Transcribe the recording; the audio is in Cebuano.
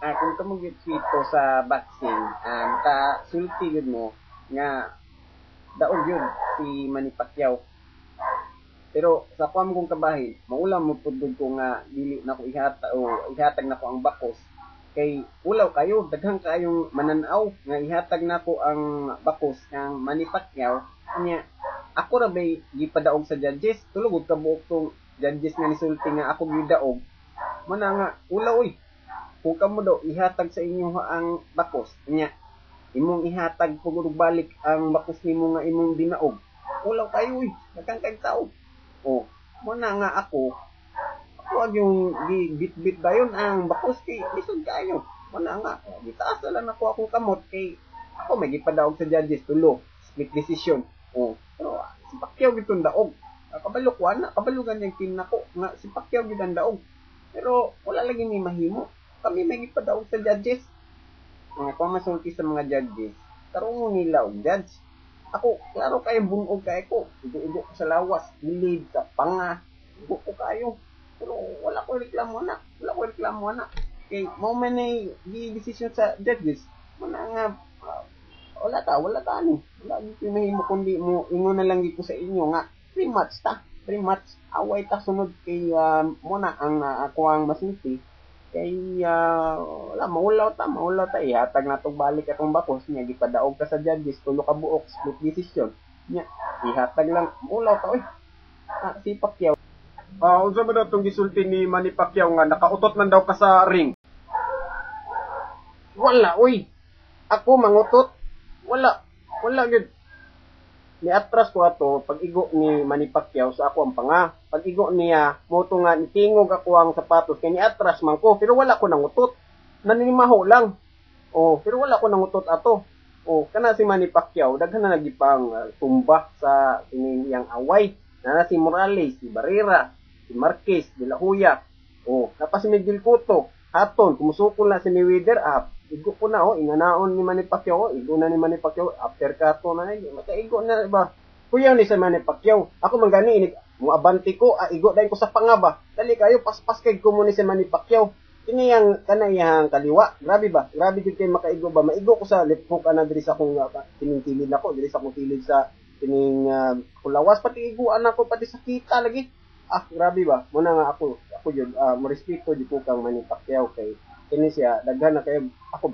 Kung kamo gyud dito sa boxing, makasulti gyud mo nga daog gyud si Manny Pacquiao. Pero sa kuam kong kabahin, maulam mo pud ko nga dili nako ihatag o ihatag nako ang bakos kay ulaw kayo, daghang kayong mananaw nga ihatag nako ang bakos kang Manny Pacquiao nya ako ra bay gipadaog sa judges. Tulo gud ka buok tong judges nga nisulti nga ako gidaog. Mana nga ulaw oy. Kung kamo daw ihatag sa inyo ang bakos nya imong ihatag pud balik ang bakos nimo nga imong dinaog, ulaw kayo oy, daghang kay tao. Oh, mo na nga ako ag yung gibit-bit dayon ang bakos kay lisod kayo. Mo na nga gitaas na lang ako akong kamot kay ako may gipadaog sa judges, tulo, split decision. Oh, pero si Pacquiao gyud tong daog. Kabalo ko ana, kabalo gani team nako nga si Pacquiao gyud ang daog. Pero wala lagi ni mahimo. Kami may gipadaog sa judges. Mga kung masulti sa mga judges, tarungon nila og judge. Ako, klaro kayo bunog kay ko. Igo-igo ko sa lawas, gilid, sa panga. Igo ko kayo. Pero wala ko reklamo na. Wala ko reklamo na. Kay mao man ay gi-decision sa judges. Muna nga wala ta ani. Wala gyud koy mahimo kundi mo ingon na lang gyud ko sa inyo nga rematch ta. Rematch. Away ta sunod kay mo na ang ako ang masulti kay wala, maulaw ta, ihatag na tong balik atong bakos niya gipadaog ka sa judges, tulo ka buok, split decision nya ihatag lang, maulaw ta oy. Si Pacquiao. Unsa man daw tong gisulti ni Manny Pacquiao nga nakautot man daw ka sa ring? Wala oy, ako mangutot? Wala, wala gyud. Niatras ko ato pag igo ni Manny Pacquiao sa ako ang panga. Pag igo niya, moto nga nitingog ako ang sapatos kay niatras man ko, pero wala ko nangutot. Naninimaho lang. Oh, pero wala ko nangutot ato. Oh, kana si Manny Pacquiao daghan na nagipang tumba sa kining iyang away. Nana si Morales, si Barrera, si Marquez, De La Hoya. Oh, napa si Miguel Cotto. Haton, kumusukol na si Mayweather, igo ko na oh, inganaon ni Manny Pacquiao, oh, igo na ni Manny Pacquiao, uppercut na, eh, makaigo na ba? Kuyaw ni sa Manny Pacquiao. Ako man gani inig mo abante ko, igo dayon ko sa panga ba. Dali kayo paspas kay ko mo ni si Manny Pacquiao. Kini ang kanayang kaliwa, grabe ba? Grabe jud kay makaigo ba? Maigo ko sa left hook ana diri sa akong kining kilid nako, diri sa akong kilid sa kining kulawas pati iguan ako pati sa kita lagi. Grabe ba? Muna nga ako jud mo respeto jud ko kang Manny Pacquiao kay kini siya daghan na kayo ako.